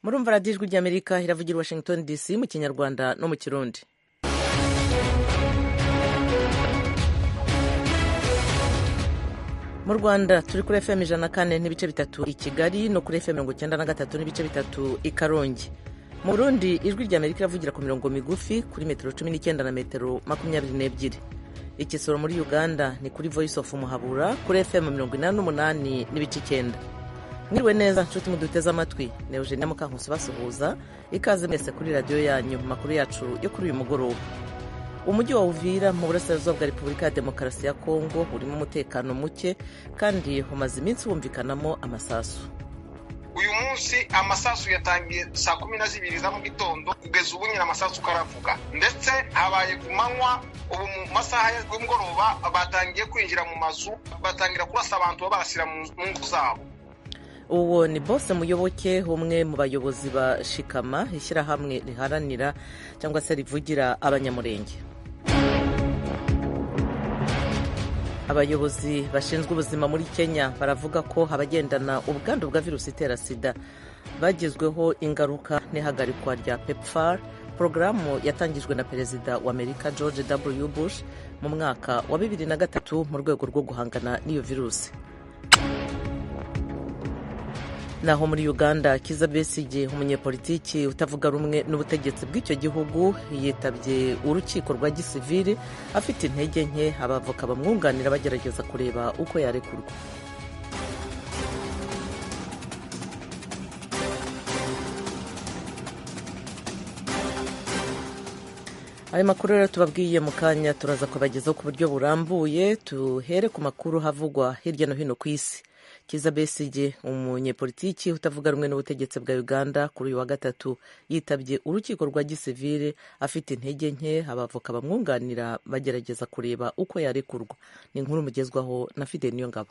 Murumva radiyo Ijwi ry'Amerika iravugira Washington DC mu Kinyarwanda no mu Kirundi. Mu Rwanda turi kuri FM 104.3 i Kigali no kuri FM 93.3 i Karongi. Mu Burundi Ijwi ry'Amerika iravugira ku mirongo migufi kuri metero 19 na metero 22. Ikisoro muri Uganda ni kuri Voice of Muhabura kuri FM 88.9. Mwiriwe neza nshuti muduteze amatwi, ni Eugenia Mukankusi basuhuza, ikaze mwese kuri radiyo yanyu mu makuru yacu yo kuri uyu mugoroba. Umujyi wa Uvira mu burasirazuba bwa Repubulika ya Demokarasi ya Kongo urimo umutekano muke kandi umaze iminsi wumvikanamo amasasu. Uyu munsi amasasu yatangiye saa 12 za mu gitondo kugeza ubu nyine amasasu karavuga, ndetse habaye ku manywa. Ubu mu masaha y'umugoroba batangiye kwinjira mu mazu, batangira kurasa abantu babarasira mu ngo zabo. Uwo ni Bose Muyoboke, umwe mu bayobozi ba Shikama, ishyirahamwe riharanira cyangwa se rivugira abanyamurenge. Abayobozi bashinzwe ubuzima muri Kenya baravuga ko abagendana ubwandu bwa virusi itera sida bagizweho ingaruka n'ihagarikwa rya PEPFAR, porogaramu yatangijwe na Perezida wa Amerika George W. Bush mu mwaka wa 2003 mu rwego rwo guhangana n'iyo virusi. Naho muri Uganda, Kizza Besigye, umunyepolitiki utavuga rumwe n'ubutegetsi bw'icyo gihugu, yitabye urukiko rwa gisivili afite intege nke, abavoka bamwunganira bagerageza kureba uko yarekurwa. Ayo makuru rero tubabwiye mu kanya turaza kubagezaho ku buryo burambuye. Tuhere ku makuru havugwa hirya no hino ku isi. Kizza Besigye, umunyepolitiki utavuga rumwe n'ubutegetsi bwa Uganda, kuri uyu wa gatatu yitabye urukiko rwa gisivile afite intege nke, abavoka bamwunganira bagerageza kureba uko yarekurwa. Ni inkuru mugezwaho na Fidel Niyongabo.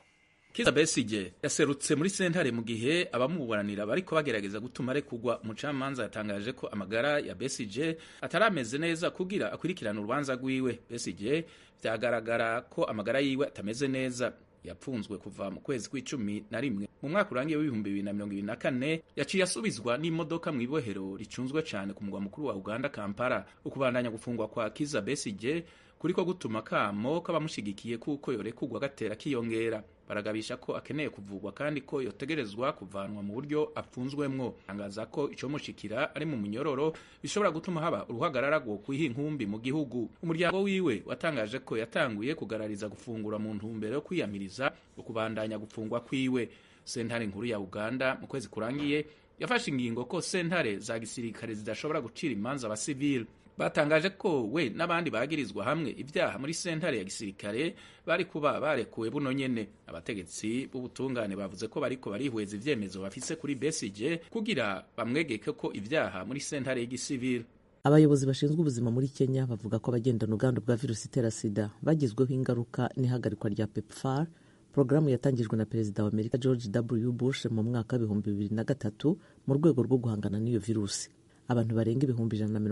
Kizza Besigye yaserutse muri sentare mu gihe abamuburanira bariko bagerageza gutuma arekurwa. Umucamanza yatangaje ko amagara ya Besigye atarameze neza kugira akurikirane urubanza rwiwe. Besigye vyagaragara ko amagara yiwe atameze neza. Yapfunzwe kuva mu kwezi kw'icumi na rimwe mu mwaka urangiye w'2024, yaciye asubizwa n'imodoka mu ibohero ricunzwe cane ku mugwa mukuru wa Uganda, Kampala. Ukubandanya gufungwa kwa Kizza Besigye kuriko gutuma kamo k'abamushigikiye kuko yorekurwa gatera kiyongera. Baragabisha ko akeneye kuvugwa kandi ko yotegerezwa kuvanwa mu buryo apfunzwemwo. Tangaza ko icomushikira ari mu munyororo bishobora gutuma haba uruhagarara rwo kwiha inkumbi mu gihugu. Umuryango wiwe watangaje ko yatanguye kugarariza gufungura mu ntumbero yo kwiyamiriza ukubandanya gufungwa kwiwe. Sentare nkuru ya Uganda mu kwezi kurangiye yafashe ingingo ko sentare za gisirikare zidashobora gucira imanza abasivili. Batangaje ko we n'abandi bagirizwa hamwe ibyaha muri sentare ya gisirikare bari kuba barekuwe buno nyene. Abategetsi b'ubutungane bavuze ko bariko barihweza ivyemezo bafise kuri Besigye kugira bamwegeke ko ivyaha muri sentare y'igisivili. Abayobozi bashinzwe ubuzima muri Kenya bavuga ko abagendana ubwandu bwa virusi itera sida bagizweho ingaruka n'ihagarikwa rya PEPFAR, porogaramu yatangijwe na Perezida wa Amerika George W. Bush mu mwaka 2003 mu rwego rwo guhangana n'iyo virusi. Abantu barenga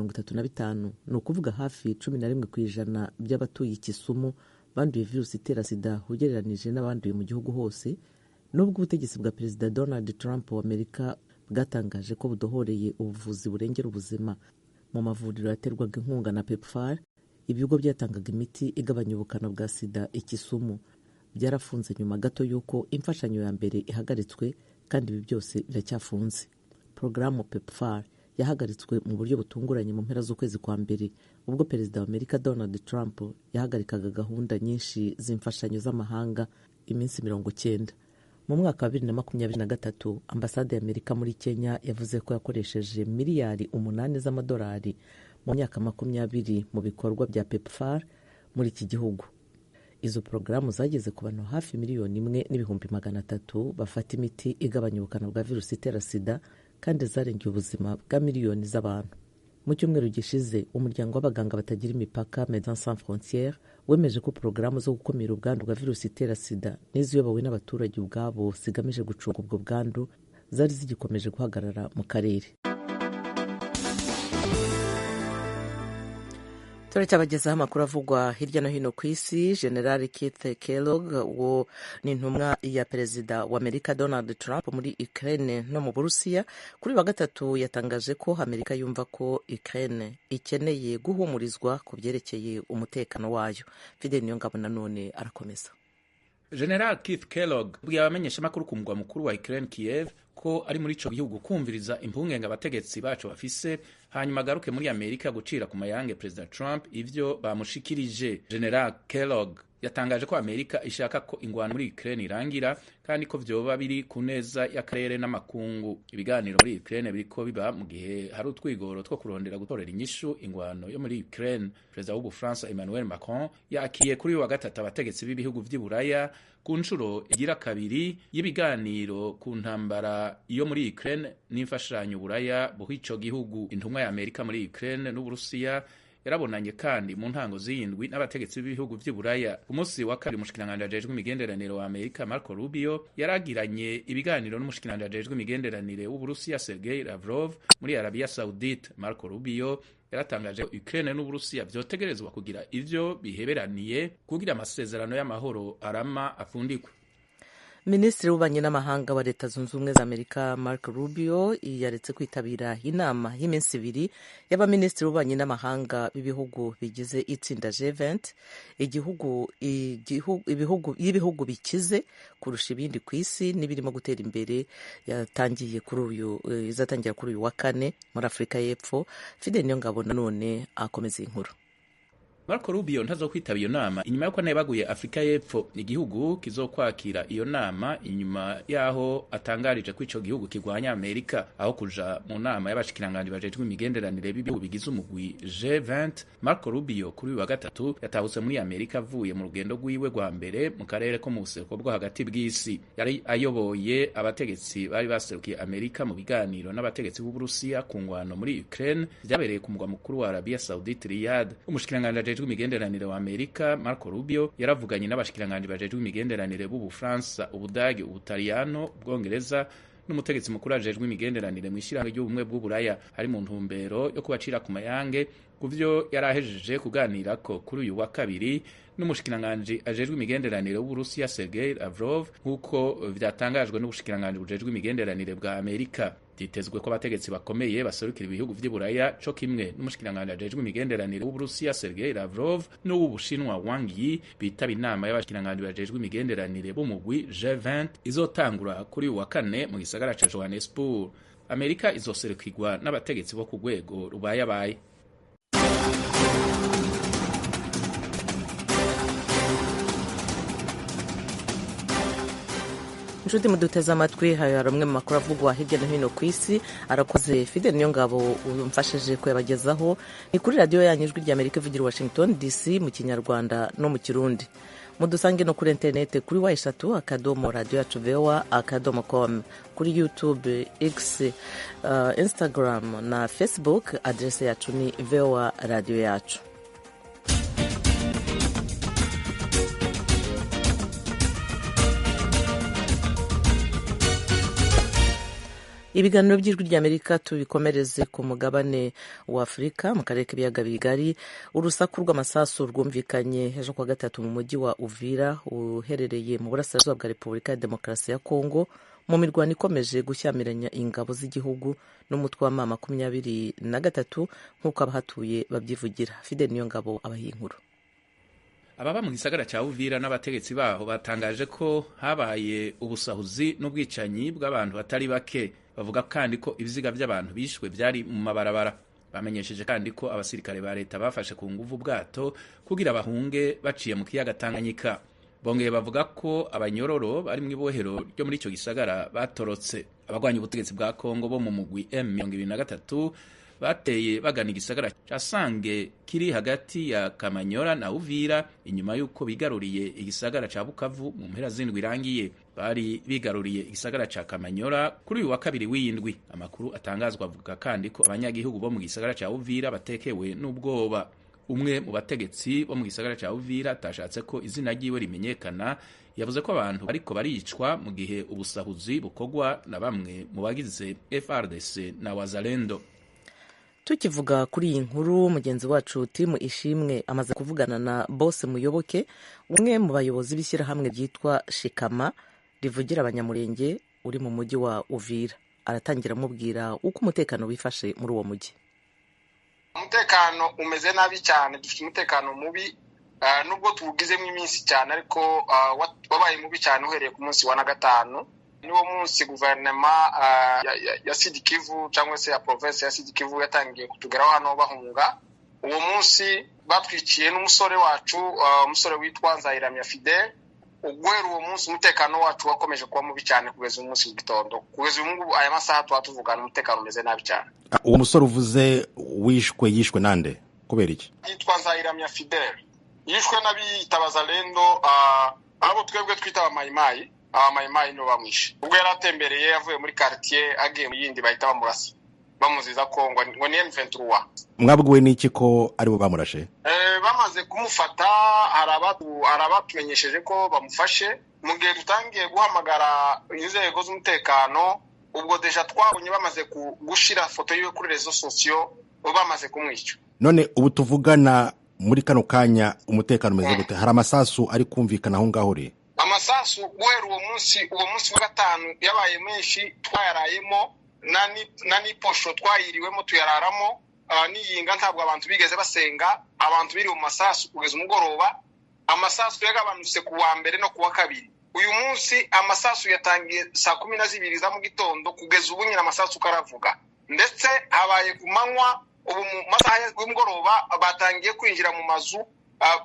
135,000, ni ukuvuga hafi 11% by'abatuye Kisumu, banduye virusi itera sida ugereranije n'abanduye mu gihugu hose, nubwo ubutegetsi bwa Perezida Donald Trump wa Amerika bwatangaje ko budohoreye ubuvuzi burengera ubuzima mu mavuriro yaterwaga inkunga na PEPFAR. Ibigo byatangaga imiti igabanya ubukana bwa sida i Kisumu byarafunze nyuma gato y'uko imfashanyo ya mbere ihagaritswe, kandi ibi byose biracyafunze. Porogaramu PEPFAR yahagaritswe mu buryo butunguranye mu mpera z'ukwezi kwa mbere, ubwo Perezida wa Amerika Donald Trump yahagarikaga gahunda nyinshi z'imfashanyo z'amahanga iminsi 90. Mu mwaka wa 2023, ambasade ya Amerika muri Kenya yavuze ko yakoresheje miliyari 8 z'amadolari mu myaka 20 mu bikorwa bya PEPFAR muri iki gihugu. Izo porogaramu zageze ku bantu hafi 1,300,000 bafata imiti igabanya ubukana bwa virusi itera sida, kandi zarengeye ubuzima bwa miliyoni z'abantu. Mu cyumweru gishize, umuryango w'abaganga batagira imipaka Médecins Sans Frontières wemeje ko porogaramu zo gukumira ubwandu bwa virusi itera sida n'iziyobowe n'abaturage ubwabo zigamije gucunga ubwo bwandu zari zigikomeje guhagarara mu karere. Turacyabagezaho amakuru avugwa hirya no hino ku isi. General Keith Kellogg wo ni intumwa ya perezida wa Amerika Donald Trump muri Ukraine no mu Burusiya, kuri wa gatatu yatangaje ko Amerika yumva ko Ukraine ikeneye guhumurizwa ku byerekeye umutekano wayo. Fidel Niyongabo nanone arakomeza. General Keith Kellogg yabwiye abamenyeshamakuru ku mugwa mukuru wa Ukraine Kiev ko ari muri ico gihugu kumviriza impungenge abategetsi baco bafise, hanyuma agaruke muri Amerika gucira ku mayange Perezida Trump ivyo bamushikirije. General Kellogg yatangaje ko Amerika ishaka ko ingwano muri Ukraine irangira kandi ko vyoba biri ku neza y'akarere n'amakungu. Ibiganiro muri Ukraine biriko biba mu gihe hari utwigoro two kurondera gutorera inyishu ingwano yo muri Ukraine. Perezida w'Ubufaransa Emmanuel Macron yakiye kuri uyu wa gatatu abategetsi b'ibihugu vy'i Buraya ku nshuro igira kabiri y'ibiganiro ku ntambara yo muri Ukraine n'imfashanyo Buraya buha ico gihugu. Intumwa ya Amerika muri Ukraine n'Uburusiya yarabonanye kandi mu ntango z'iyindwi n'abategetsi b'ibihugu vy'i Buraya. Ku munsi wa kabiri, umushikiranganji ajejwe imigenderanire wa Amerika Marco Rubio yaragiranye ibiganiro n'umushikiranganji ajejwe imigenderanire w'Uburusiya Sergei Lavrov muri Arabia Saudite. Marco Rubio yaratangaje ko Ukraine n'Uburusiya vyotegerezwa kugira ivyo biheberaniye kugira amasezerano y'amahoro arama afundikwe. Minisitiri w'ububanyi n'amahanga wa Leta Zunze Ubumwe za Amerika Mark Rubio yaretse kwitabira inama y'iminsi ibiri y'abaminisitiri b'ububanyi n'amahanga b'ibihugu bigize itsinda G20, y'ibihugu bikize kurusha ibindi ku isi n'ibirimo gutera imbere, yatangiye kuri uyu izatangira kuri uyu wa kane muri Afurika y'Epfo. Fidel Niyongabo nanone akomeza inkuru. Marco Rubio ntazokwitaba iyo nama inyuma yuko anebaguye Afrika y'Epfo, igihugu kizokwakira iyo nama, inyuma yaho atangarije ko ico gihugu kirwanya Amerika. Aho kuja mu nama y'abashikiranganji bajejwe imigenderanire b'ibihugu bigize umugwi G20, Marco Rubio kuri uyu wa gatatu yatahutse muri Amerika avuye mu rugendo rwiwe rwa mbere mu karere ko mu buseruko bwo hagati bw'isi. Yari ayoboye abategetsi bari baserukiye Amerika mu biganiro n'abategetsi b'Uburusiya ku ngwano muri Ukraine vyabereye ku mugwa mukuru wa Arabia Saudite Riyadh. Umushikiranganji ajejwe imigenderanire wa Amerika Marco Rubio yaravuganye n'abashikiranganji bajejwe imigenderanire b'Ubufaransa, Ubudagi, Ubutaliyano, Ubwongereza n'umutegetsi mukuru ajejwe imigenderanire mu ishyirahamwe ry'ubumwe bw'Uburaya, hari mu ntumbero yo kubacira ku mayange ku vyo yari ahejeje kuganirako kuri uyu wa kabiri n'umushikiranganji ajejwe imigenderanire w'Uburusiya Sergei Lavrov, nk'uko vyatangajwe n'ubushikiranganji bujejwe imigenderanire bwa Amerika. Vyitezwe ko abategetsi bakomeye baserukira ibihugu vy'i Buraya co kimwe n'umushikiranganji ajejwe imigenderanire w'Uburusiya Sergei Lavrov n'uw'Ubushinwa Wang Yi bitaba inama y'abashikiranganji bajejwe imigenderanire b'umugwi G20 izotangura kuri uyu wa kane mu gisagara ca Johannesburg. Amerika izoserukirwa n'abategetsi bo ku rwego rubayabaye. Inshuti muduteze amatwi, hari amwe mu makuru avugwa hirya no hino ku isi. Arakoze Fidel Niyongabo umfashije kuyabagezaho. Ni kuri radiyo yanyu Ijwi rya Amerika ivugira Washington DC mu Kinyarwanda no mu Kirundi. Mudusange no kuri interineti kuri w.radiyoyacu voa.com, kuri YouTube, X, Instagram na Facebook, aderese yacu ni VOA radiyo yacu. Ibiganiro by'Ijwi ry'Amerika tubikomereze ku mugabane wa Afurika, mu karere k'ibiyaga bigari. Urusaku rw'amasasu rwumvikanye ejo kuwa gatatu mu mujyi wa Uvira uherereye mu burasirazuba bwa Repubulika ya Demokarasi ya Kongo, mu mirwano ikomeje gushyamiranya ingabo z'igihugu n'umutwe wa M23, nk'uko abahatuye babyivugira. Fidel Niyongabo abahiye inkuru. Ababa mu gisagara ca Uvira n'abategetsi baho batangaje ko habaye ubusahuzi n'ubwicanyi bw'abantu batari bake. Bavuga kandi ko ibiziga by'abantu bishwe byari mu mabarabara. Bamenyesheje kandi ko abasirikare ba leta bafashe ku nguvu ubwato kugira bahunge baciye mu kiyaga Tanganyika. Bongeye bavuga ko abanyororo bari mu ibohero ryo muri ico gisagara batorotse. Abagwanya ubutegetsi bwa Kongo bo mu mugwi M23 bateye bagana igisagara ca Sange kiri hagati ya Kamanyora na Uvira inyuma y'uko bigaruriye igisagara ca Bukavu mu mpera z'indwi irangiye. Bari bigaruriye igisagara ca Kamanyora kuri uyu wa kabiri w'indwi. Amakuru atangazwa avuga kandi ko abanyagihugu bo mu gisagara ca Uvira batekewe n'ubwoba. Umwe mu bategetsi bo mu gisagara ca Uvira atashatse ko izina ryiwe rimenyekana yavuze ko abantu bariko baricwa mu gihe ubusahuzi bukorwa na bamwe mu bagize FRDC na Wazalendo. Tukivuga kuri iyi nkuru, mugenzi wacu Timu Ishimwe amaze kuvugana na Bose Muyoboke, umwe mu bayobozi b'ishyirahamwe ryitwa Shikama rivugira Abanyamurenge, uri mu mujyi wa Uvira. Aratangira amubwira uko umutekano wifashe muri uwo mujyi. Umutekano umeze nabi cyane, dufite umutekano mubi nubwo tuwugizemo iminsi cyane, ariko wabaye mubi cyane uhereye ku munsi wa na 5. Niwo munsi guverinoma ya Sud Kivu cyangwa se ya province ya Sud Kivu yatangiye kutugeraho hano bahunga. Uwo munsi batwikiye n'umusore wacu, umusore witwa Nzayiramya Fidel. Guhera uwo munsi umutekano wacu wakomeje kuba mubi cyane kugeza umunsi mu gitondo, kugeza ubu ngubu aya masaha tuba tuvugana umutekano umeze nabi cyane. Uwo musore uvuze wishwe, yishwe nande? Kubera iki? Yitwa Nzayiramya Fidel, yishwe n'abiyitabaza Lendo, abo twebwe twita abamayimayi. Abamayimayi nibo bamwishe. Ubwo yari atembereye avuye muri quartier agiye mu yindi, bahita bamurasa bamuziza ko ngo ni M23. Mwabwiwe n'iki ko aribo bamurashe? Bamaze kumufata, hari abatumenyesheje ko bamufashe. Mu gihe dutangiye guhamagara inzego z'umutekano, ubwo déjà twabonye bamaze gushira foto yiwe kuri réseaux sociaux, bamaze kumwica. None ubu tuvugana muri kano kanya umutekano umeze gute? Hari amasasu ari kumvikana aho ngaho uri? Amasasu guhera uwo munsi wa 5 yabaye menshi, twayarayemo na niposho twayiriwemo tuyararamo. Niyinga ntabwo abantu bigeze basenga, abantu biri mu masasu kugeza umugoroba. Amasasu yagabanutse ku wa mbere no ku wa kabiri. Uyu munsi amasasu yatangiye saa 12 za mu gitondo, kugeza ubu nyine amasasu karavuga, ndetse habaye ku manywa. Ubu mu masaha y'umugoroba batangiye kwinjira mu mazu,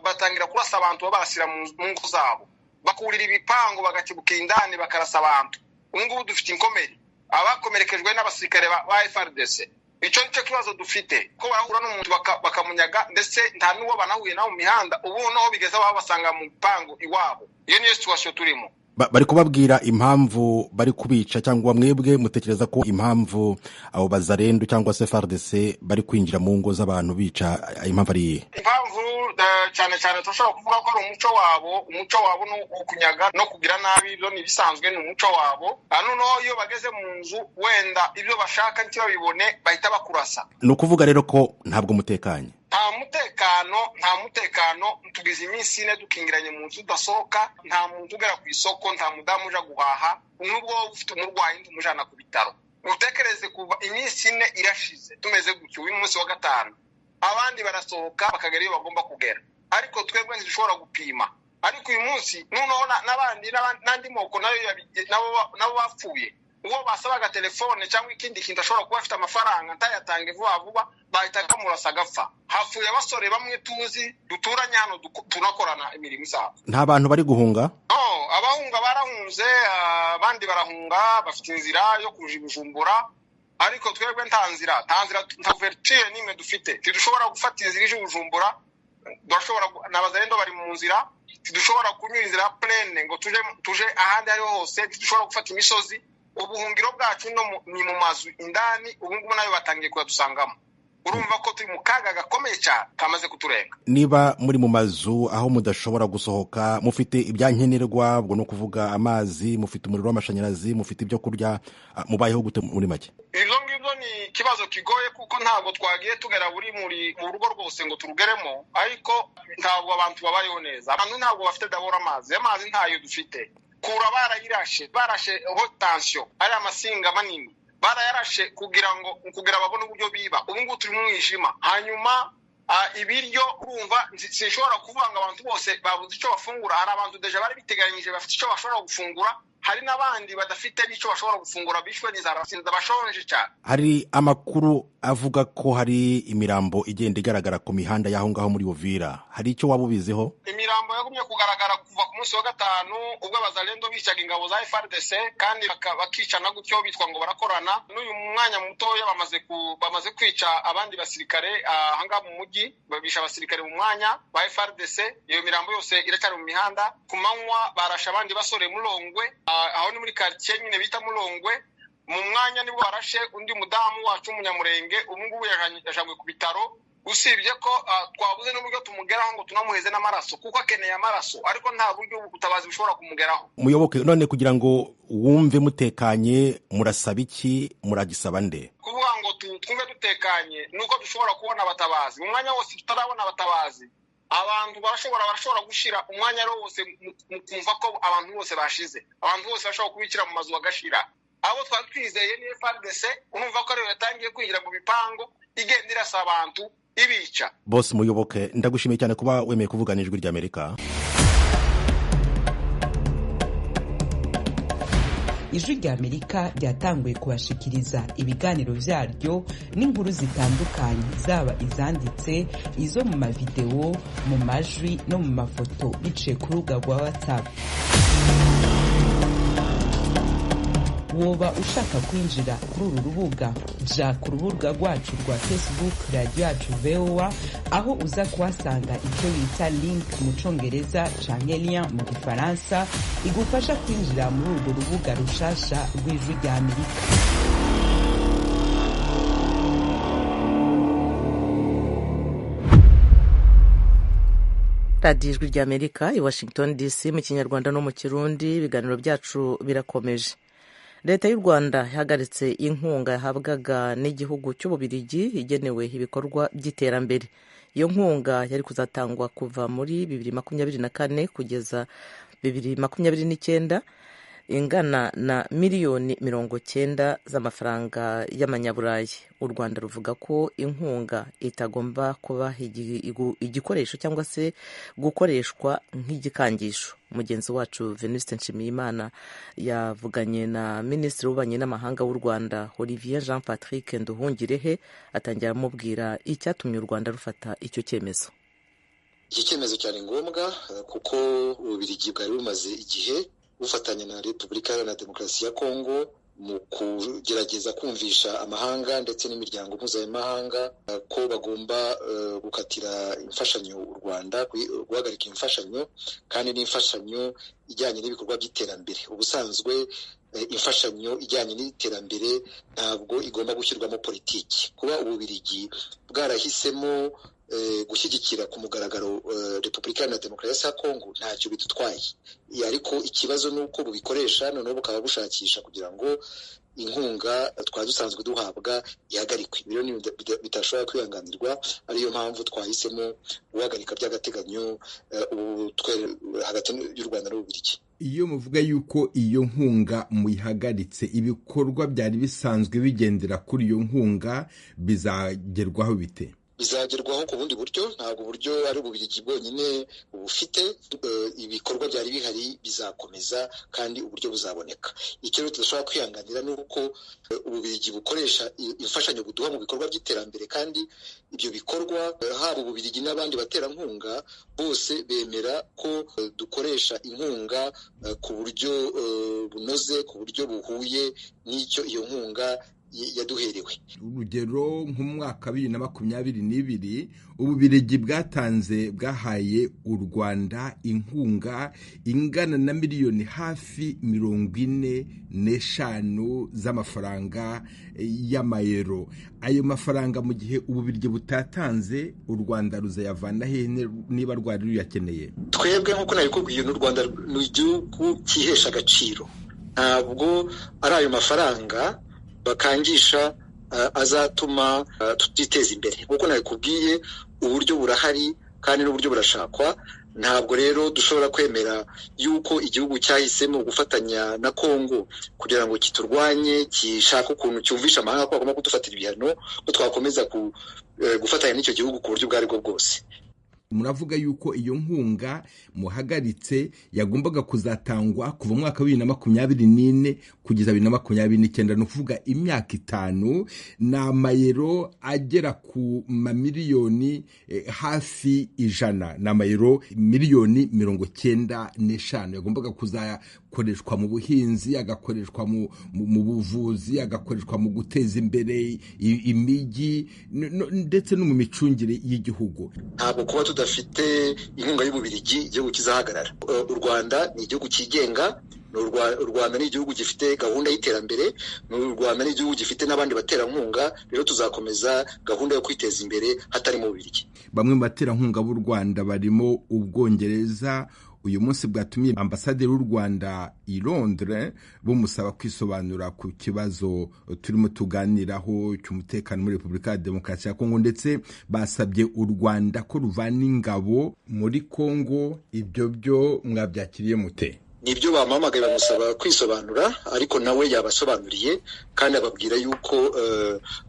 batangira kurasa abantu, babarasira mu ngo zabo, bakurira ibipangu, bagakebuka indani, bakarasa abantu. Ubu ngubu dufite inkomeri, abakomerekejwe n'abasirikare ba FARDC. Icyo nicyo kibazo dufite, ko barahura n'umuntu bakamunyaga, ndetse nta n'uwo banahuye nawe mu mihanda. Ubu noneho bigeze aho babasanga mu bipangu iwabo. Iyo niyo situation turimo. Bari kubabwira impamvu bari kubica, cyangwa mwebwe mutekereza ko impamvu abo bazarendu cyangwa se FARDC bari kwinjira mu ngo z'abantu bica, impamvu ari iyihe? Impamvu cyane cyane turashobora kuvuga ko ari umuco wabo. Umuco wabo ni ukunyaga no kugira nabi, ibyo ni ibisanzwe, ni umuco wabo. Noneho iyo bageze mu nzu, wenda ibyo bashaka ntibabibone, bahita bakurasa. Ni ukuvuga rero ko ntabwo mutekanye? Nta mutekano, nta mutekano. Tugize iminsi 4 dukingiranye mu nzu, udasohoka, nta muntu ugera ku isoko, nta mudamu uja guhaha. Nubwo waba ufite umurwayi, ntumujana ku bitaro. Utekereze, kuva iminsi 4 irashize tumeze gutyo, uyu munsi wa 5. Abandi barasohoka bakagera iyo bagomba kugera, ariko twebwe ntidushobora gupima. Ariko uyu munsi noneho n'abandi n'andi moko nayo nabo bapfuye. Uwo basabaga telefone cyangwa ikindi kintu, ashobora kuba afite amafaranga ntayatange vuba vuba, bahita bamurasa agapfa. Hapfuye abasore bamwe tuzi, duturanye hano, tunakorana imirimo isanzwe. Nta bantu bari guhunga? No, abahunga barahunze, abandi barahunga, bafite inzira yo kuja i Bujumbura, ariko twebwe nta nzira, nta nzira, nta ouverture n'imwe dufite. Ntidushobora gufata inzira ije i Bujumbura, turashobora n'abazarendo bari mu nzira. Ntidushobora kunyura inzira ya plaine ngo tuje ahandi ariho hose. Ntidushobora gufata imisozi. Ubuhungiro bwacu ni mu mazu indani. Ubu ngubu nayo batangiye kuyadusangamo. Urumva ko turi mu kaga gakomeye cyane kamaze kuturenga. Niba muri mu mazu aho mudashobora gusohoka, mufite ibyankenerwa, ubwo ni ukuvuga amazi, mufite umuriro w'amashanyarazi, mufite ibyo kurya, mubayeho gute muri make? Ibyo ngibyo ni ikibazo kigoye, kuko ntabwo twagiye tugera buri muri mu rugo rwose ngo turugeremo, ariko ntabwo abantu babayeho neza. Abantu ntabwo bafite dabora amazi, amazi ntayo dufite. Kura barayirashe, barashe haute tension, ari amasinga manini barayarashe kugira ngo kugira babone uburyo biba. Ubu ngubu turi mu mwijima. Hanyuma ibiryo, urumva sinshobora kuvuga ngo abantu bose babuze icyo bafungura. Hari abantu déjà bari biteganyije, bafite icyo bashobora gufungura, hari n'abandi badafite n'icyo bashobora gufungura, bishwe n'inzara, bashonje cyane. Hari amakuru avuga ko hari imirambo igenda igaragara ku mihanda y'aho ngaho muri Uvira. Hari icyo waba ubiziho? Imirambo yagumye kugaragara kuva ku munsi wa 5, ubwo abazalendo bicaga ingabo za FARDC, kandi bakicana gutyo bitwa ngo barakorana. N'uyu mwanya mutoya bamaze kwica abandi basirikare ahangaha mu mujyi, babisha abasirikare mu mwanya ba FARDC. Iyo mirambo yose iracyari mu mihanda. Ku manywa barashe abandi basore Mulongwe, aho ni muri quartier nyine bita Mulongwe. Mu mwanya nibwo barashe undi mudamu wacu w'Umunyamurenge, ubu ngubu yajanywe ku bitaro, usibye ko twabuze n'uburyo tumugeraho ngo tunamuheze n'amaraso, kuko akeneye amaraso, ariko nta buryo ubutabazi bushobora kumugeraho. Muyoboke, none kugira ngo wumve mutekanye, murasaba iki? Muragisaba nde? Kuvuga ngo twumve dutekanye ni uko dushobora kubona abatabazi. Mu mwanya wose tutarabona abatabazi, abantu barashobora gushira umwanya wose mu kumva ko abantu bose bashize, abantu bose bashobora kubikira mu mazu bagashira. Abo twari twizeye ni FARDC, urumva ko ariyo yatangiye kwinjira mu bipangu igenda irasa abantu ibica. Bose Muyoboke, ndagushimiye cyane kuba wemeye kuvugana Ijwi ry'Amerika. Ijwi ry'Amerika ryatanguye kubashikiriza ibiganiro vyaryo n'inkuru zitandukanye, zaba izanditse, izo mu mavideo, mu majwi no mu mafoto, biciye ku rubuga rwa WhatsApp. Woba ushaka kwinjira kuri uru rubuga, ja ku rubuga rwacu rwa Facebook, Radio yacu VOA, aho uza kuhasanga icyo bita link mu Congereza canke lien mu Gifaransa, igufasha kwinjira muri urwo rubuga rushasha rw'Ijwi rya Amerika. Radiyo Ijwi rya Amerika i Washington DC mu Kinyarwanda no mu Kirundi, ibiganiro byacu birakomeje. Leta y'u Rwanda yahagaritse inkunga yahabwaga n'igihugu cy'Ububirigi igenewe ibikorwa by'iterambere. Iyo nkunga yari kuzatangwa kuva muri 2024 kugeza 2029, ingana na miliyoni 90 z'amafaranga y'amanyaburayi. U Rwanda ruvuga ko inkunga itagomba kuba igikoresho cyangwa se gukoreshwa nk'igikangisho. Mugenzi wacu Venuste Nshimiyimana yavuganye na Minisitiri w'Ububanyi n'Amahanga w'u Rwanda Olivier Jean Patrick Nduhungirehe, atangira amubwira icyatumye u Rwanda rufata icyo cyemezo. Iki cyemezo cyari ngombwa kuko Ububirigi bwari bumaze igihe bufatanya na Repubulika Iharanira Demokarasi ya Kongo mu kugerageza kumvisha amahanga ndetse n'imiryango mpuzamahanga ko bagomba gukatira imfashanyo u Rwanda, guhagarika imfashanyo, kandi n'imfashanyo ijyanye n'ibikorwa by'iterambere. Ubusanzwe imfashanyo ijyanye n'iterambere ntabwo igomba gushyirwamo politiki. Kuba Ububirigi bwarahisemo gushyigikira ku mugaragaro Repubulika Iharanira Demokarasi ya Kongo ntacyo bidutwaye, ariko ikibazo ni uko bubikoresha noneho bukaba bushakisha kugira ngo inkunga twari dusanzwe duhabwa ihagarikwe. Ibyo ni bitashobora kwihanganirwa, ariyo mpamvu twahisemo guhagarika by'agateganyo hagati y'u Rwanda n'Ububirigi. Iyo muvuga yuko iyo nkunga muyihagaritse, ibikorwa byari bisanzwe bigendera kuri iyo nkunga bizagerwaho bite? Bizagerwaho ku bundi buryo, ntabwo uburyo ari Ububirigi bwonyine bufite. Ibikorwa byari bihari bizakomeza kandi uburyo buzaboneka. Icyo rero tudashobora kwihanganira ni uko Ububirigi bukoresha imfashanyo buduha mu bikorwa by'iterambere, kandi ibyo bikorwa haba Ububirigi n'abandi baterankunga bose bemera ko dukoresha inkunga ku buryo bunoze, ku buryo buhuye n'icyo iyo nkunga yaduherewe. Urugero nk'umwaka 2022 Ububirigi bwatanze bwahaye u Rwanda inkunga ingana na miliyoni hafi 45 z'amafaranga y'amayero. Ayo mafaranga mu gihe Ububirigi butatanze, u Rwanda ruzayavana hehe niba rwari ruyakeneye? Twebwe nk'uko nabikubwiye, n'u Rwanda ni igihugu cyihesha agaciro, ntabwo ari ayo mafaranga bakangisha azatuma tutiteza imbere. Nk'uko nabikubwiye, uburyo burahari kandi n'uburyo burashakwa. Ntabwo rero dushobora kwemera yuko igihugu cyahisemo gufatanya na Kongo kugira ngo kiturwanye, gishake ukuntu cyumvisha amahanga ko bagomba kudufatira ibihano, ko twakomeza gufatanya n'icyo gihugu ku buryo ubwo aribwo bwose. Muravuga yuko iyo nkunga muhagaritse yagombaga kuzatangwa kuva mu mwaka wa 2024 kugeza 2029, ni ukuvuga imyaka 5, ni amayero agera ku mamiliyoni hafi 100, ni amayero miliyoni 95 yagombaga kuzakoreshwa mu buhinzi, agakoreshwa mu buvuzi, agakoreshwa mu guteza imbere imijyi ndetse no mu micungire y'igihugu. Ntabwo kuba tudafite inkunga y'Ububirigi igihugu kizahagarara. U Rwanda ni igihugu cyigenga, u Rwanda ni igihugu gifite gahunda y'iterambere, u Rwanda ni igihugu gifite n'abandi baterankunga. Rero tuzakomeza gahunda yo kwiteza imbere hatari mu Bubirigi. Bamwe mu baterankunga b'u Rwanda barimo Ubwongereza, uyu munsi bwatumiye ambasaderi w'u Rwanda i Londres, bumusaba kwisobanura ku kibazo turimo tuganiraho cy'umutekano muri Repubulika ya Demokarasi ya Kongo, ndetse basabye u Rwanda ko ruvana ingabo muri Kongo. Ibyo byo mwabyakiriye mute? Nibyo, bamuhamagaye bamusaba kwisobanura, ariko nawe yabasobanuriye kandi ababwira yuko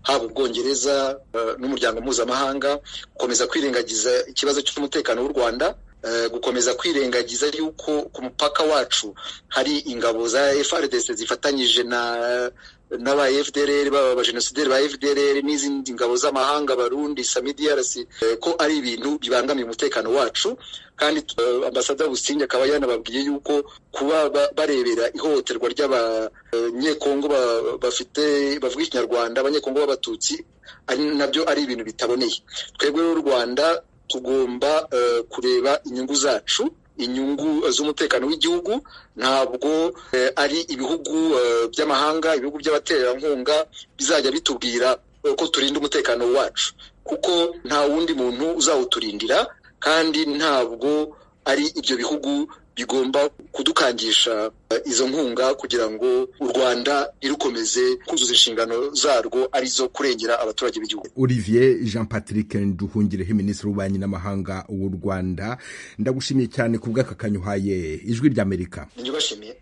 haba Ubwongereza n'umuryango mpuzamahanga gukomeza kwirengagiza ikibazo cy'umutekano w'u Rwanda, gukomeza kwirengagiza yuko ku mupaka wacu hari ingabo za FARDC zifatanyije na n'aba FDLR, baba abajenosideri ba FDLR n'izindi ngabo z'amahanga, Barundi, SAMIDRC, ko ari ibintu bibangamiye umutekano wacu. Kandi ambasada Busingye akaba yanababwiye yuko kuba barebera ihohoterwa ry'abanyekongo bafite bavuga Ikinyarwanda, abanyekongo b'Abatutsi, ari nabyo ari ibintu bitaboneye. Twebwe rero u Rwanda tugomba kureba inyungu zacu, inyungu z'umutekano w'igihugu. Ntabwo ari ibihugu by'amahanga, ibihugu by'abaterankunga bizajya bitubwira ko turinda umutekano wacu, kuko nta wundi muntu uzawuturindira, kandi ntabwo ari ibyo bihugu bigomba kudukangisha izo nkunga kugira ngo u Rwanda irukomeze kuzuza inshingano zarwo arizo kurengera abaturage b'igihugu. Olivier Jean Patrick Nduhungirehe, Minisitiri w'Ububanyi n'Amahanga w'u Rwanda, ndagushimiye cyane ku bw'aka kanyuhaye Ijwi ry'Amerika. Ndabashimiye.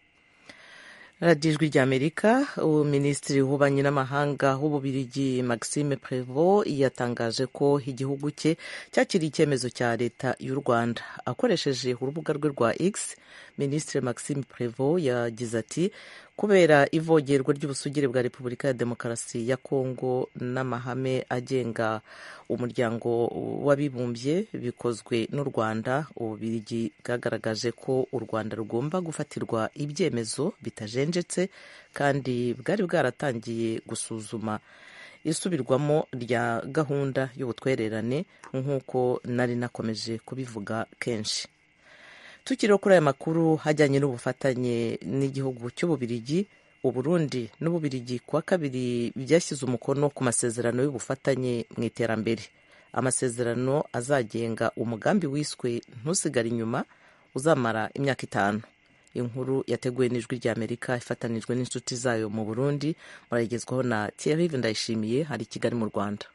Radiyo Ijwi ry'Amerika. Minisitiri w'Ububanyi n'Amahanga w'Ububirigi Maxime Prevot yatangaje ko igihugu cye cyakiriye icyemezo cya leta y'u Rwanda. Akoresheje urubuga rwe rwa X, Minisitiri Maxime Prevot yagize ati: "Kubera ivogerwa ry'ubusugire bwa Repubulika ya Demokarasi ya Kongo n'amahame agenga Umuryango w'Abibumbye bikozwe n'u Rwanda, Ububirigi bwagaragaje ko u Rwanda rugomba gufatirwa ibyemezo bitajenjetse, kandi bwari bwaratangiye gusuzuma isubirwamo rya gahunda y'ubutwererane nk'uko nari nakomeje kubivuga kenshi." Tukiriho kuri aya makuru hajyanye n'ubufatanye n'igihugu cy'Ububirigi, Uburundi n'Ububirigi kuwa kabiri byashyize umukono ku masezerano y'ubufatanye mu iterambere, amasezerano azagenga umugambi wiswe "Ntusigare inyuma" uzamara imyaka 5. Inkuru yateguwe n'Ijwi ry'Amerika ifatanijwe n'inshuti zayo mu Burundi, murayigezwaho na Thierry Ndayishimiye hari i Kigali mu Rwanda.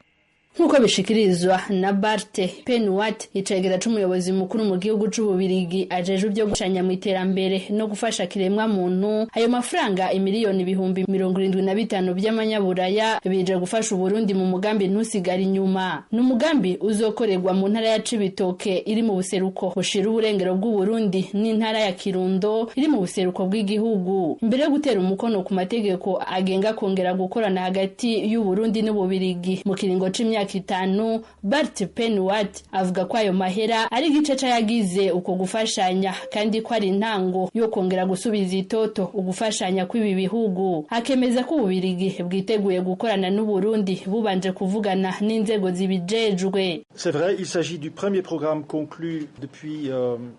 Nk'uko bishikirizwa na Bart Penwat, icegera c'umuyobozi mukuru mu gihugu c'Ububirigi ajejwe ivyo gufashanya mu iterambere no gufasha kiremwa muntu, ayo mafaranga 75 miliyoni by'amanyaburaya bije gufasha Uburundi mu mugambi "Ntusigare inyuma". Ni umugambi uzokorerwa mu ntara ya Cibitoke iri mu buseruko bushira uburengero bw'Uburundi n'intara ya Kirundo iri mu buseruko bw'igihugu. Imbere yo gutera umukono ku mategeko agenga kongera gukorana hagati y'Uburundi n'Ububirigi mu kiringo c'imyaka 5, Bart Penwat avuga ko ayo mahera ari igice c'ayagize uko gufashanya, kandi ko ari intango yo kongera gusubiza itoto ugufashanya kw'ibi bihugu. Akemeza ko Ububirigi bwiteguye gukorana n'Uburundi bubanje kuvugana n'inzego zibijejwe. C'est vrai, il s'agit du premier programme conclu depuis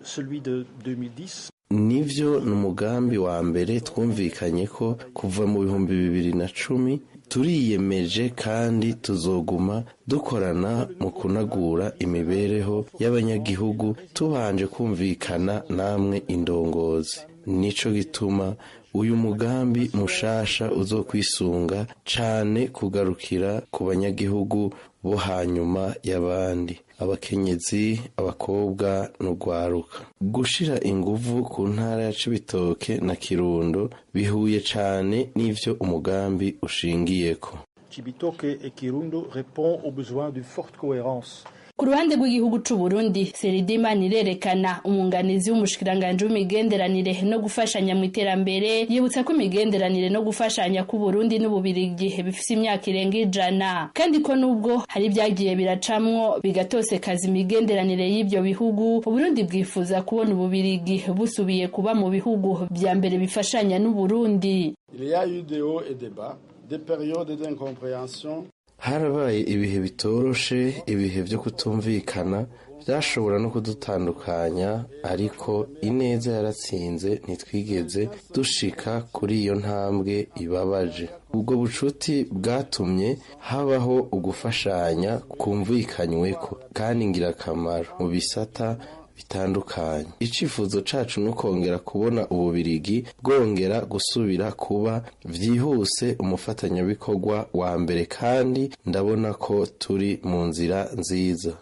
celui de 2010. Nivyo, ni umugambi wa mbere twumvikanye ko kuva mu 2010. Turiyemeje kandi tuzoguma dukorana mu kunagura imibereho y'abanyagihugu tubanje kumvikana namwe indongozi. Nico gituma uyu mugambi mushasha uzokwisunga cane kugarukira ku banyagihugu bo hanyuma y'abandi, abakenyezi, abakobwa n'urwaruka. Gushira inguvu ku ntara ya Cibitoke na Kirundo bihuye cane n'ivyo umugambi ushingiyeko. Cibitoke et Kirundo répond aux besoins d'une forte cohérence. Ku ruhande rw'igihugu c'u Burundi, Seridima irerekana, umwunganizi w'umushikiranganji w'imigenderanire no gufashanya mu iterambere, yibutsa ko imigenderanire no gufashanya ku Burundi n'Ububirigi bifise imyaka irenga 100, kandi ko nubwo hari ibyagiye biracamwo bigatosekaza imigenderanire y'ibyo bihugu, Uburundi bwifuza kubona Ububirigi busubiye kuba mu bihugu vya mbere bifashanya n'Uburundi. Il y a eu des hauts et des bas, des périodes d'incompréhension. Harabaye ibihe bitoroshe, ibihe byo kutumvikana byashobora no kudutandukanya, ariko ineza yaratsinze, ntitwigeze dushika kuri iyo ntambwe ibabaje. Ubwo bucuti bwatumye habaho ugufashanya kumvikanyweko kandi ngirakamaro mu bisata bitandukanye. Icifuzo cacu no kongera kubona Ububirigi bwongera gusubira kuba vyihuse umufatanyabikorwa wa mbere, kandi ndabona ko turi mu nzira nziza.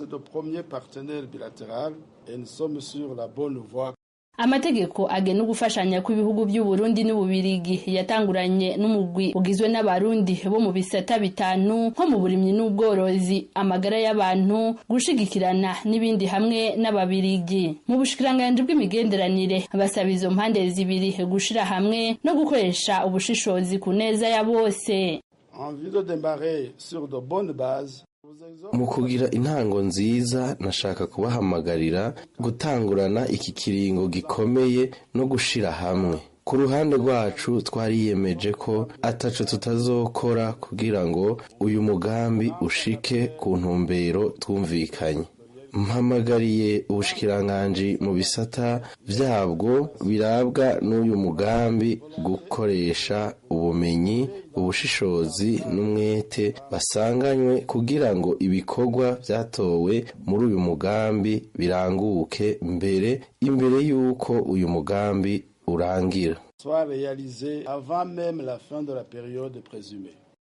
Amategeko agena ugufashanya kw'ibihugu by'u Burundi n'Ububirigi yatanguranye n'umugwi ugizwe n'abarundi bo mu bisata bitanu nko mu burimyi n'ubworozi, amagara y'abantu, gushigikirana n'ibindi hamwe n'ababirigi. Mu bushikiranganji bw'imigenderanire basaba izo mpande zibiri gushira hamwe no gukoresha ubushishozi ku neza ya bose. Mu kugira intango nziza, nashaka kubahamagarira gutangurana iki kiringo gikomeye no gushira hamwe. Ku ruhande rwacu twariyemeje ko ataco tutazokora kugira ngo uyu mugambi ushike ku ntumbero twumvikanye. Mpamagariye ubushikiranganji mu bisata vyabwo birabwa n'uyu mugambi gukoresha ubumenyi, ubushishozi n'umwete basanganywe kugira ngo ibikorwa vyatowe muri uyu mugambi biranguke mbere imbere y'uko uyu mugambi urangira.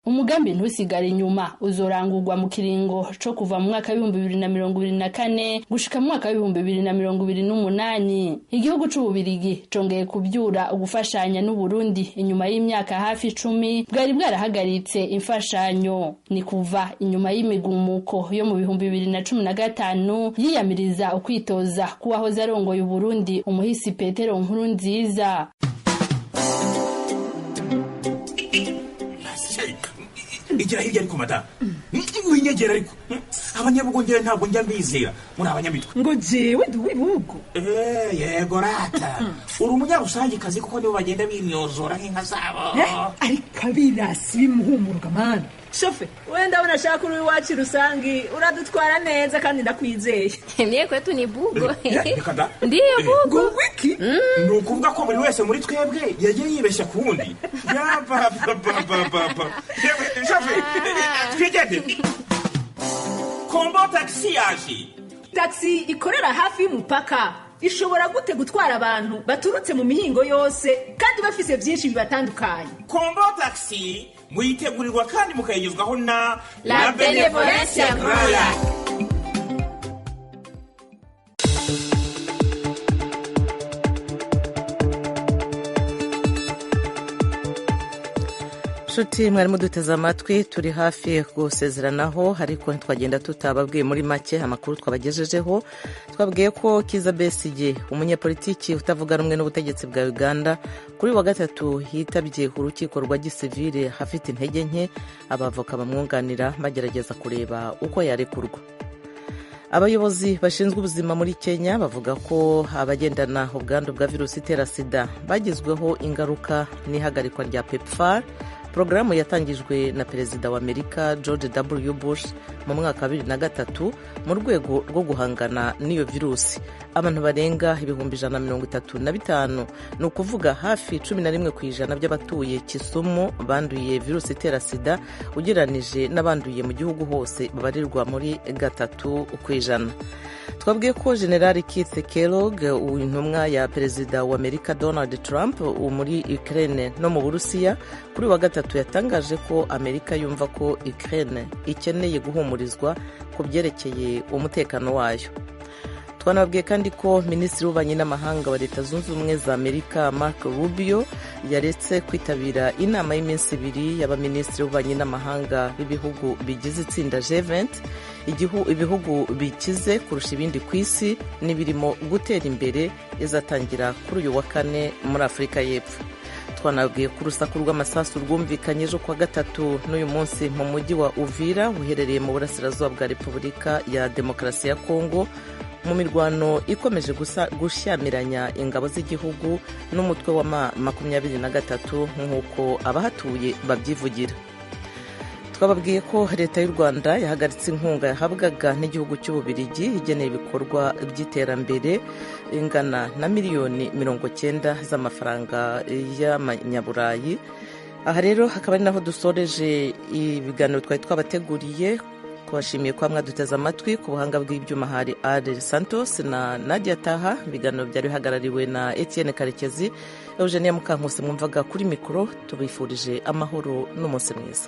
Umugambi ntusigare inyuma uzorangurwa mu kiringo co kuva mu mwaka w'ibihumbi 2024 gushika mu mwaka w'ibihumbi 2028. Igihugu c'Ububirigi congeye kubyura ugufashanya n'u Burundi inyuma y'imyaka hafi 10 bwari bwarahagaritse imfashanyo. Ni kuva inyuma y'imigumuko yo mu 2015 yiyamiriza ukwitoza kuwahoze arongoye Uburundi umuhisi Petero Nkurunziza. Igira hirya ariko mata winyegera ariko abanyabugongera ntabwo njya mbizera muri abanyamitwe ngo jewe ndi uw'ibihugu. Yego rata uri umunyarusangikazi kuko nibo bagenda bimyozora nk'inka zabo. Ariko abirasi bimuhumuruka mana shofe wenda unashaka uri iwacu rusangi uradutwara neza kandi ndakwizeye. Mie kwetu ni bugo. Ndiyo bugo. Wiki ni ukuvuga ko buri wese muri twebwe yagiye yibeshya ku wundi. Yabababababa shofe twigende. Kombo taxi yaje. Taxi ikorera hafi y'umupaka ishobora gute gutwara abantu baturutse mu mihingo yose kandi bafise byinshi bibatandukanye? Kombo taxi muyitegurirwa kandi mukayigezwaho na La Benevolencia Groya. Nshuti mwarimu duteze amatwi, turi hafi gusezeranaho ariko ntitwagenda tutababwiye muri make amakuru twabagejejeho. Twabwiye ko Kizza Besigye, umunyepolitiki utavuga rumwe n'ubutegetsi bwa Uganda, kuri wa gatatu yitabye urukiko rwa gisivile afite intege nke, abavoka bamwunganira bagerageza kureba uko yarekurwa. Abayobozi bashinzwe ubuzima muri Kenya bavuga ko abagendana ubwandu bwa virusi itera sida bagizweho ingaruka n'ihagarikwa rya PEPFAR, porogaramu yatangijwe na perezida wa Amerika George W. Bush mu mwaka wa 2003 mu rwego rwo guhangana n'iyo virusi. Abantu barenga 135,000, ni ukuvuga hafi 11% by'abatuye Kisumu banduye virusi itera sida, ugereranije n'abanduye mu gihugu hose babarirwa muri 3%. Twabwiye ko General Keith Kellogg, intumwa ya perezida wa Amerika Donald Trump muri Ukraine no mu Burusiya, kuri wa gatatu yatangaje ko Amerika yumva ko Ukraine ikeneye guhumurizwa ku byerekeye umutekano wayo. Twanabwiye kandi ko Minisitiri w'Ububanyi n'Amahanga wa Leta Zunze Ubumwe za Amerika Mark Rubio yaretse kwitabira inama y'iminsi ibiri y'abaminisitiri b'ububanyi n'amahanga b'ibihugu bigize itsinda G20, ibihugu bikize kurusha ibindi ku isi n'ibirimo gutera imbere, izatangira kuri uyu wa kane muri Afurika y'Epfo. Twanabwiye ko urusaku rw'amasasu rwumvikanye ejo kuwa gatatu n'uyu munsi mu mujyi wa Uvira uherereye mu burasirazuba bwa Repubulika ya Demokarasi ya Kongo, mu mirwano ikomeje gushyamiranya ingabo z'igihugu n'umutwe wa M23 nk'uko abahatuye babyivugira. Twababwiye ko leta y'u Rwanda yahagaritse inkunga yahabwaga n'igihugu cy'Ububirigi igeneye ibikorwa by'iterambere ingana na miliyoni 90 z'amafaranga y'amanyaburayi. Aha rero hakaba ari naho dusoreje ibiganiro twari twabateguriye. Tubashimiye kuba mwaduteze amatwi. Ku buhanga bw'ibyuma hari Adel Santos na Nadia Taha. Ibiganiro byari bihagarariwe na Etienne Karekezi, Eugenia Mukankusi mwumvaga kuri mikoro. Tubifurije amahoro n'umunsi mwiza.